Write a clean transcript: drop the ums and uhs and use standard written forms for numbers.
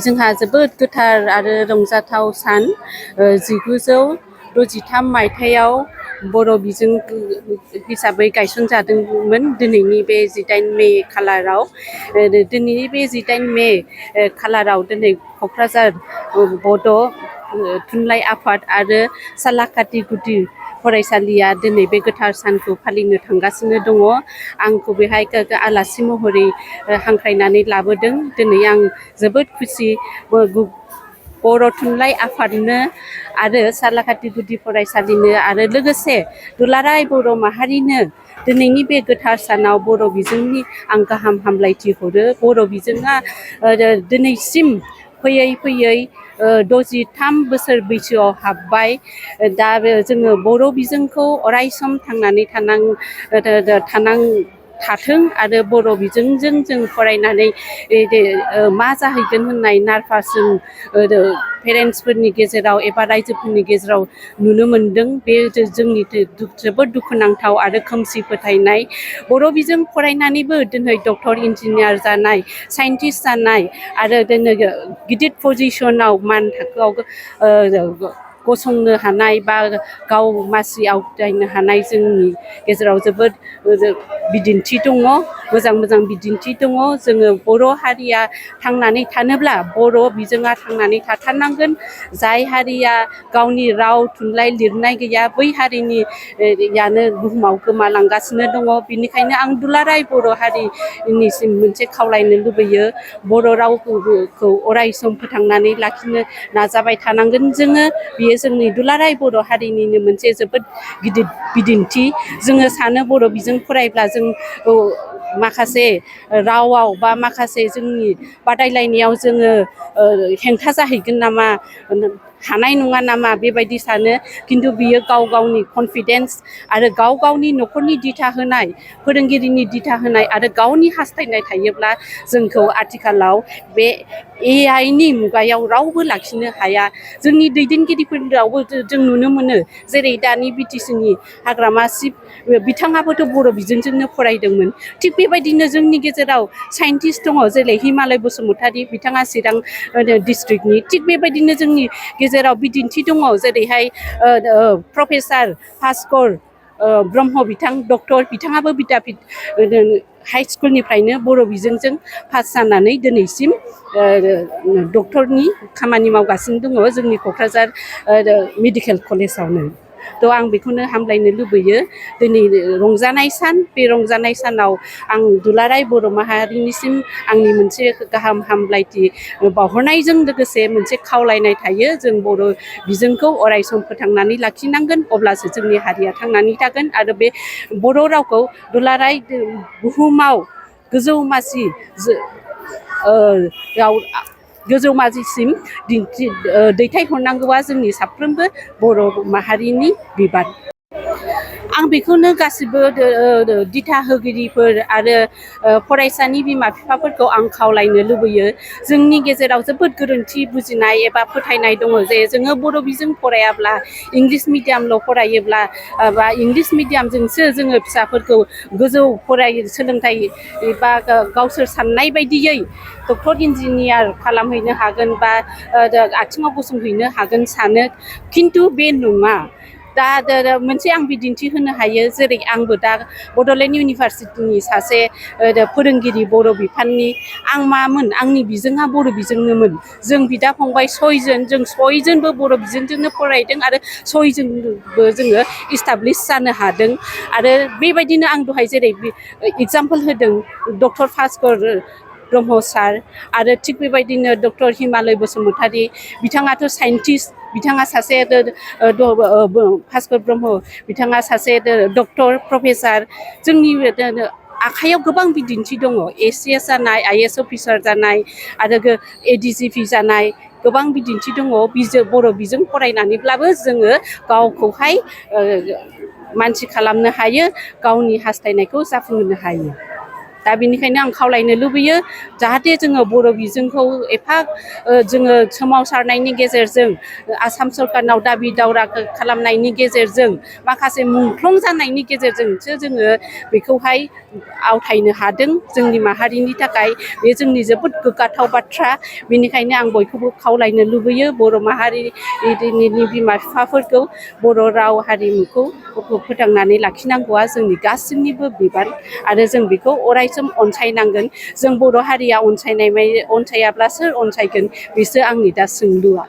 जोंहा जोबोद गोथार आरो रंजाथाव सान 1963 मायथाइयाव बर' बिजों हिसाबै गायसनजादोंमोन दिनैनि बे 18 मे खालाराव दिनैनि बे 18 मे खालाराव दिनै क'क्राझार बड' थुनलाइ आफाद आरो सालाकाथि गुदि फरायसालिया दिनै बे गोथार सानखौ फालिनो थांगासिनो दङ। आंखौ बेहाय आलासि महरै हांख्रायनानै लाबोदों। दिनै आं जोबोद खुसि बर' थुनलाइ आफादनो आरो सालाकाथि गुदि फरायसालिनो आरो लोगोसे दुलाराय बर' माहारिनो दिनैनि बे गोथार सानाव बर' बिजोंनि आं गाहाम हामलायथि हरो। बर' बिजोङा दिनैसिम फैयै फैयै 63 बोसोर बैसोआव हाबबाय। दा जोङो बर' बिजोंखौ अरायसम थांनानै थाथों आरो बर' बिजोंजों जों फरायनानै मा जाहैगोन होननाय नार्भास जों पेरेन्टसफोरनि गेजेराव एबा रायजोफोरनि गेजेराव नुनो मोनदों। बे जोंनि जोबोद दुखुनांथाव आरो खोमसि फोथायनाय। बर' बिजों फरायनानैबो दिनै डक्टर इन्जिनियार जानाय, साइन्टिस्ट जानाय आरो दिनै गिदिर पजिसनाव मान थाखोआव गसंनो हानाय बा गाव मासि आवग्रिनो हानाय जोंनि गेजेराव जोबोद बिदिन्थि दङ, मोजां मोजां बिदिन्थि दङ। जोङो बर' हारिया थांनानै थानोब्ला बर' बिजोङा थांनानै थाथारनांगोन। जाय हारिया गावनि राव थुनलाइ लिरनाय गैया बै हारिनियानो बुहुमाव गोमालांगासिनो दङ। बेनिखायनो आं दुलाराय बर' हारिनिसिम मोनसे खावलायनो लुबैयो, बर' रावखौ अरायसम फोथांनानै लाखिनो नाजाबाय थानांगोन जोङो। बियो जोंनि दुलाराय बर' हारिनिनो मोनसे जोबोद गिदिर बिदिन्थि। जोङो सानो बर' बिजों फरायब्ला जों माखासे रावाव बा माखासे जोंनि बादायलायनायाव जोङो हेंथा जाहैगोन नामा, हानाय नङा नामा बेबायदि सानो। खिन्थु बियो गाव गावनि कनफिडेन्स आरो गाव गावनि न'खरनि दिथा होनाय, फोरोंगिरिनि दिथा होनाय आरो गावनि हास्थायनाय थायोब्ला जोंखौ आथिखालाव बे AI नि मुगायाव रावबो लाखिनो हाया। जोंनि दैदेनगिरिफोरावबो जों नुनो मोनो, जेरै दानि BTC नि हाग्रामा चिफ बिथाङाबोथ' बर' बिजोंजोंनो फरायदोंमोन। थिग बेबायदिनो जोंनि गेजेराव साइन्टिस्ट दङ, जेरै हिमालय बसुमतारी, बिथाङा चिरां डिस्ट्रिक्टनि। थिग बेबायदिनो जोंनि गेजेराव बिदिन्थि दङ, जेरैहाय प्रफेसार भास्कर ब्रह्म बिथां डक्टर, बिथाङाबो बिद्यापिट हाइ स्कुलनिफ्रायनो बर' बिजोंजों पास जानानै दिनैसिम डक्टरनि खामानि मावगासिनो दङ जोंनि क'क्राझार मेडिकेल कलेजावनो। थ' आं बेखौनो हामलायनो लुबैयो। दिनै रंजानाय सान, बे रंजानाय सानाव आं दुलाराय बर' माहारिनिसिम आंनि मोनसे गाहाम हामलायथि बावहरनायजों लोगोसे मोनसे खावलायनाय थायो, जों बर' बिजोंखौ अरायसम फोथांनानै लाखिनांगोन, अब्लासो जोंनि हारिया थांनानै थागोन आरो बे बर' रावखौ दुलाराय बुहुमाव गोजौ मासिसिम दैथायहरनांगौआ जोंनि साफ्रोमबो बर' माहारिनि बिबान। आं बेखौनो गासिबो दिथा होगिरिफोर आरो फरायसानि बिमा बिफाफोरखौ आं खावलायनो लुबैयो। जोंनि गेजेराव जोबोद गोरोन्थि बुजिनाय एबा फोथायनाय दङ जे जोङो बर' बिजों फरायाब्ला, इंलिस मिडियामल' फरायोब्ला बा इंलिस मिडियामजोंसो जोङो फिसाफोरखौ गोजौ सोलोंथाइ बा गावसोर साननाय बायदियै डक्टर इन्जिनियार खालामहैनो हागोन बा आथिङाव गसंहैनो हागोन सानो। खिन्थु बे नङा। दा मोनसे आं बिदिन्थि होनो हायो, जेरै आंबो दा बड'लेण्ड इउनिभारसिटिनि सासे फोरोंगिरि बर' बिफाननि। आं मामोन, आंनि बिजोङा बर' बिजोंनोमोन। जों बिदा फंबाय 6 जन, जों 6 जनबो बर' बिजोंजोंनो फरायदों आरो 6 जनबो जोङो इस्टाब्लिस जानो हादों। आरो बेबायदिनो आं दहाय जेरै एगजामपोल होदों डक्टर भास्कर ब्रह्म सार, आरो थिग बेबायदिनो डक्टर हिमालय बसुमतारी, बिथाङाथ' साइन्टिस्ट, बिथाङा सासे भास्कर ब्रह्म बिथाङा सासे डक्टर प्रफेसार। जोंनि आखाइयाव गोबां बिदिन्थि दङ, ACS जानाय, IAS अफिसार जानाय आरो ADGP जानाय गोबां बिदिन्थि दङ। बर' बिजों फरायनानैब्लाबो जोङो गावखौहाय मानसि खालामनो हायो, गावनि हास्थायनायखौ जाफुंहोनो हायो। दा बेनिखायनो आं खावलायनो लुबैयो जाहाथे जोङो बर' बिजोंखौ एफा जोङो सोमावसारनायनि गेजेरजों आसाम सरकारनाव दाबि दावरा खालामनायनि गेजेरजों माखासे मुंख्लं जानायनि गेजेरजोंसो जोङो बेखौहाय आवथायनो हादों जोंनि माहारिनि थाखाय बे जोंनि जोबोद गोग्गाथाव बाथ्रा बेनिखायनो आं बयखौबो खावलायनो लुबैयो बर' माहारिनि बिमा बिफाफोरखौ बर' राव हारिमुखौ फोथांनानै लाखिनांगौआ जोंनि गासैनिबो बिबान आरो जों बेखौ अरायसम अनसायनांगोन जों बर' हारिया अनसायाब्ला सोर अनसायगोन बेसो आंनि दा सोंलुआ